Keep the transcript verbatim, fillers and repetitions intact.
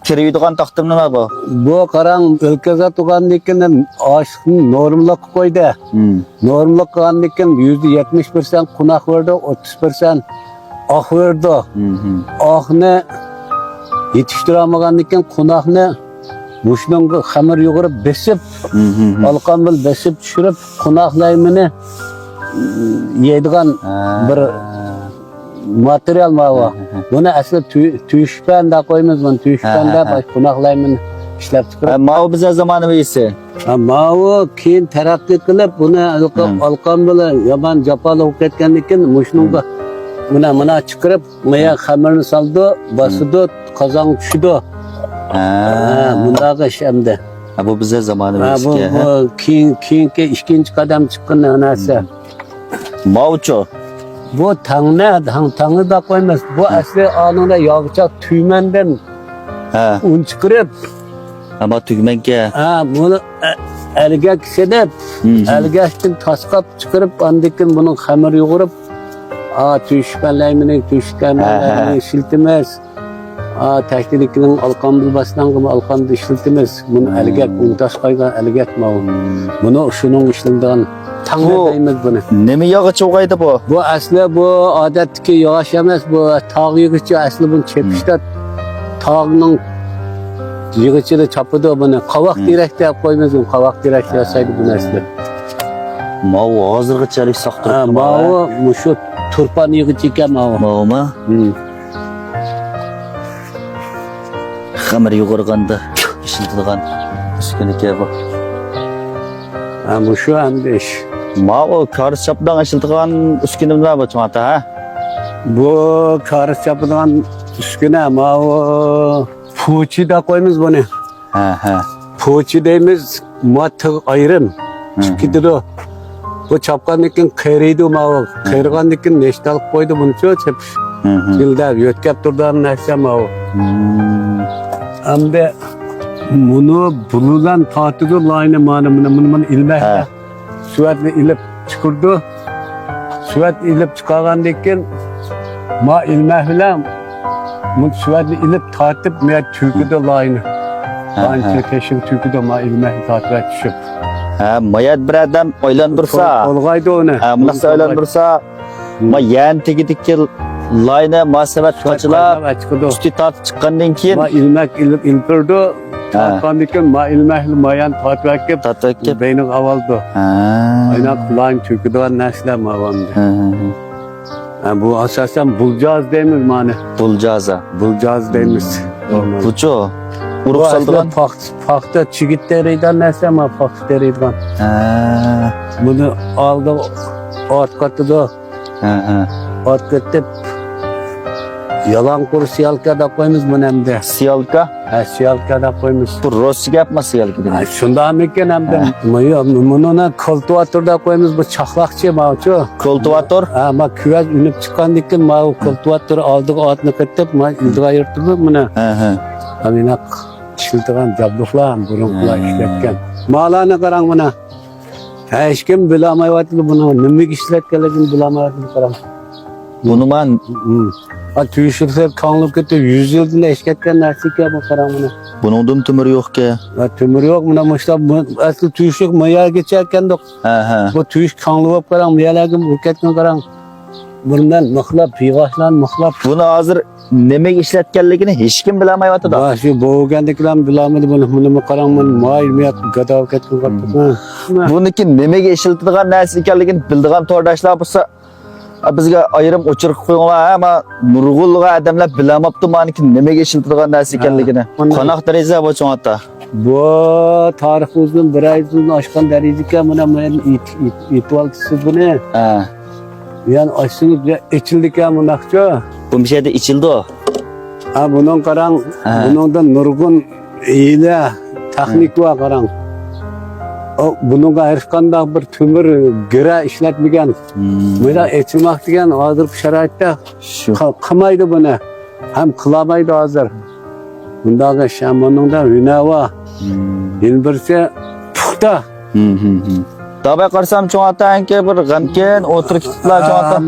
كىرىۋېتىدىغان تاختىم نېمە بۇ؟ بۇ قاراڭ، ئۆلكە زات تۇرغاندىن كېيىن ئاشلىقنى نورمىلىققا قويدى. مم. نورمىلىق قىلغاندىن كېيىن يۈزدە يەتمىش پىرسەنت قوناق بېرىدۇ، ئوتتۇز پىرسەنت ئاق بېرىدۇ. مم. ئاقنى يېتىشتۈرەلمىگەندىن كېيىن قوناقنى مۇشۇنىڭغا خېمىر يۇغۇرۇپ بېسىپ، مم. ئالقان بىلەن بېسىپ چۈشۈرۈپ، قوناق لايمىنى يەيدىغان ھە. بىر ماتېرىيال ماۋۇ. ھە، ھە، ھە. بۇنى ئەسلى تۈ-، تۈشپەن دەپ قويىمىز، بۇنى تۈشپەن ھە، ھە، دەپ، ھە. قوناق لايمىنى ئىشلەپ چىقىرىپ. ھە، ماۋۇ بىزە زامانىۋىسى. ھە، ماۋۇ كېيىن تەرەققىي قىلىپ، بۇنى ھە. ئالقان بىلەن يامان جاپالىق بولۇپ كەتكەندىن كېيىن، مۇشۇنىڭغا ھە. مانا، مانا چىقىرىپ، مايا ھە. خېمىرنى سالىدۇ، ھە. باسىدۇ، قازانغا چۈشىدۇ. ھە. ھە، مۇنداق ئىش ئەمدى. ھە، بۇ بىزە زامانىۋى ھە، بۇ، ئىشكە، بۇ ھە. كېيىن، كېيىنكى ئىككىنچى قەدەم چىققان نەرسە. مم. ماۋۇچۇ؟ بۇ تەڭنە، تەڭ-، تەڭنە دەپ قويىمىز. بۇ ھە. ئەسلى ئالدىندا ياغىچاق تۈمەندىن ھە. ئۇن چىقىرىپ. ھە، ما تۈگمەنكە. ھە، بۇنى ئە-، ئەلگەك سېلىپ، مم. ئەلگەكتىن تاسقاپ چىقىرىپ، ئاندىن كېيىن بۇنىڭ خېمىر يۇغۇرۇپ، ئا، تۈشپەن لايمىنى، تۈشپەن ھە، ھە. لايمىنى ئىشلىتىمىز. ئا، تەكتىدىكىنىڭ ئالقان بىلەن باشلانغان ئالقاندا ئىشلىتىمىز. بۇنى مم. ئەلگەك، ئۇن تاسقايدىغان ئەلگەك ماۋۇ. مم. بۇنى شۇنىڭ ئىشلىتىدىغان تەڭنە بۇ دەيمىز بۇنى. نېمە ياغىچى بولغايدى بۇ؟ بۇ ئەسلى بۇ ئادەتتىكى ياغاچ ئەمەس، بۇ تاغ ياغىچى ئەسلى بۇنى مم. چېپىشتا تاغنىڭ ياغىچىدا چاپىدۇ بۇنى. قاۋاق مم. تېرەك دەپ قويىمىز بۇنى، قاۋاق تېرەك ياسايدۇ بۇنى ئەسلى. ماۋۇ ھازىرغىچە ھېلىقى ساق ھە، تۇرۇپتۇ ماۋۇ، ھە؟ مۇشۇ تۇرپان ياغىچى ئىكەن ماۋۇ. ماۋۇما؟ مم. خېمىر يۇغۇرغاندا ئىشلىتىدىغان ئۈسكۈنە ئىكەن بۇ. ھە، مۇشۇ ئەمدى ئىش. ماۋۇ كارىز چاپىدىغان ئىشلىتىدىغان ئۈسكۈنە نېمە بۇ چوڭ ئاتا، ھە؟ بۇ كارىز چاپىدىغان ئۈسكۈنە ماۋۇ پوچى دەپ قويىمىز بۇنى. ھە، ھە. پوچى دەيمىز، ما تىغ ئايرىم. ھە، چىقىپ ھە. كېتىدۇ. بۇ چاپقاندىن كېيىن قېرىيدۇ ماۋۇ. ھە. قېرىغاندىن كېيىن نەشتەلىك قويىدۇ بۇنىچۇ چېپىش. ھە، ھە. يىلدا يۆتكەپ تۇرىدىغان نەرسە ماۋۇ. ھە. ئەمدى مۇنۇ بۇلۇلان تارتىدۇ لاينى مانا، مانا، مانا، مانا ئىلمەكلەر. ھە. سۈۋەتنى ئېلىپ چىقىرىدۇ. سۈۋەت ئېلىپ چىقارغاندىن كېيىن، ما ئىلمەك بىلەن بۇ سۈۋەتنى ئېلىپ تارتىپ، مانا تۆكىدۇ لاينى. ھە، لاينى ھە. تۆكۈشنى تۆكىدۇ، ما ئىلمەكنى تارتىپ چۈشۈپ. ھە، مايات بىر ئادەم ئايلاندۇرسا. تول-، تولغايدۇ ئۇنى. ھە، مۇنداق ئۇنى تولغايدۇ. ئايلاندۇرسا، ھە. ما يەن تېگىدىكى لاينى ما سۈۋەت سۈۋەت قاچىلاپ، قاچىلاپ چىقىدۇ. ئۈستى تارتىپ چىققاندىن كېيىن. ما ئىلمەك ئېلىپ، ئېلىپ بېرىدۇ. ھە. تارتقاندىن كېيىن ما ئىلمەكنى ما يەن تارتىپ ئەكىپ، تارتىپ ئەكىپ. بەينىگە ئاۋالىدۇ. ھە. ئايناق لاينى تۆكىدىغان نەرسىلەر ماۋۇ ئەمدى. ھە، ھە، ھە. ھە، بۇ ئاساسەن بۇلجاز دەيمىز مانا. بۇلجازا. بۇلجاز دەيمىز. ھە. بۇچۇ؟ ئۇرۇق بۇ سالىدىغان؟ ئەسلى پاختا، پاختا چىگىت تېرىيدىغان نەرسە، ما پاختا تېرىيدىغان. ھە. بۇنى ئالدى ئات قاتىدۇ. ھە، ھە. ئات قېتىپ، يالاڭ قۇر سىيالكا دەپ قويىمىز بۇنى ئەمدى. سىيالكا؟ ھە، سىيالكا دەپ قويىمىز. بۇ رۇسچە گەپمۇ سىيالكا دېگەن؟ ھە، شۇنداقمىكىن ئەمدى؟ ھە. مۇ-، مۇنىنى كۇلتىۋاتور دەپ قويىمىز، بۇ چاقلاقچى ماۋۇچۇ. كۇلتىۋاتور؟ ھە، ما كۈۋەز ئۈنۈپ چىققاندىن كېيىن ماۋۇ ھە. كۇلتىۋاتور ئالدىغا ئاتنى قېتىپ، ما ئىلدىغا يىرتىدۇ بۇنى. ھە، ھە. ھە، مىناق ئىشلىتىدىغان جابدۇقلار، بۇرۇنقىلار ھە. ئىشلەتكەن. مالارنى قاراڭ مانا. ھە، ھېچكىم بىلەلمەيۋاتىدۇ بۇنى، نېمىگە ئىشلەتكەنلىكىنى بىلەلمەيۋاتىدۇ، قاراڭ. بۇنى مەن ھىم. ھا، تۆشۈكلەر كاڭلىپ كېتىپ، يۈز يىلدىن ئېشىپ كەتكەن نەرسە ئىكەن بۇ، قاراڭ مانا. بۇنىڭدىمۇ تۆمۈر يوقكەن. ھا، تۆمۈر يوق، مانا مۇشۇلار، بۇ ئەسلى تۆشۈك ما يەرگىچە ئىكەندۇق. ھە، ھە. بۇ تۆشۈك كاڭلىپ، قاراڭ، ما يەرلەرگە ئۇرۇپ كەتكەن، قاراڭ. بۇنى مەن مىخلاپ، ياغاچلارنى مىخلاپ. بۇنى ھازىر نېمىگە ئىشلەتكەنلىكىنى ھېچكىم بىلەلمەيۋاتىدۇ. مۇشۇ بوۋىگەندىكىلەرمۇ بىلەلمىدى بۇنى. مۇنىمۇ قاراڭ، مانا مايىل مېيەپ گاداۋ كەتكەن قارىپتۇ. بۇنىڭكى نېمىگە ئىشلىتىدىغان نەرسە ئىكەنلىكىنى بىلىدىغان تورداشلار بولسا، بىزگە ئايرىم ئۇچۇر قىلىپ قويۇڭلار. ئەمما نۇرغۇنلىغان ئادەملەر بىلەلمەپتۇ مانىكى نېمىگە ئىشلىتىدىغان نەرسە ئىكەنلىكىنى. ھە. قانداق دەرىجە بۇ چوڭ ئاتا؟ بۇ تارىخ ئۇزۇن، بىر ئاي ئۇزۇن ئاشقان دەرىجىكەن، مانا، مانا ئېيت-، ئېيت-، ئېيتىۋالدى سىز بۇنى. ھە. يەنى ئاچسىڭىز بۇ يەر ئېچىلىدىكەن مۇنداقچۇ. بۇ مۇشۇ يەردە ئېچىلىدۇ. ھە، بۇنىڭ قاراڭ، ھە. بۇنىڭدا نۇرغۇن ھىيلە، تېخنىكا ھە. بار قاراڭ. ئۇ، بۇنىڭغا ھېچقانداق بىر تۆمۈر گىرە ئىشلەتمىگەن. ھىم. بۇنداق ئېچىلماق دېگەن ھازىرقى شارائىتتا شۇ. قىل-، قىلمايدۇ بۇنى. ھەم قىلالمايدۇ ھازىر. بۇنداق ئىش ھەم بۇنىڭدا ھۈنەر بار. ھىم. يەنە بىرسى پۇختا. ھىم، ھىم، ھىم. داۋاي قارىسام، چوڭ ئاتا ئەنكى بىر غەمكىن، ئولتۇرۇپ كېتىپلا، چوڭ ئاتا. ئام.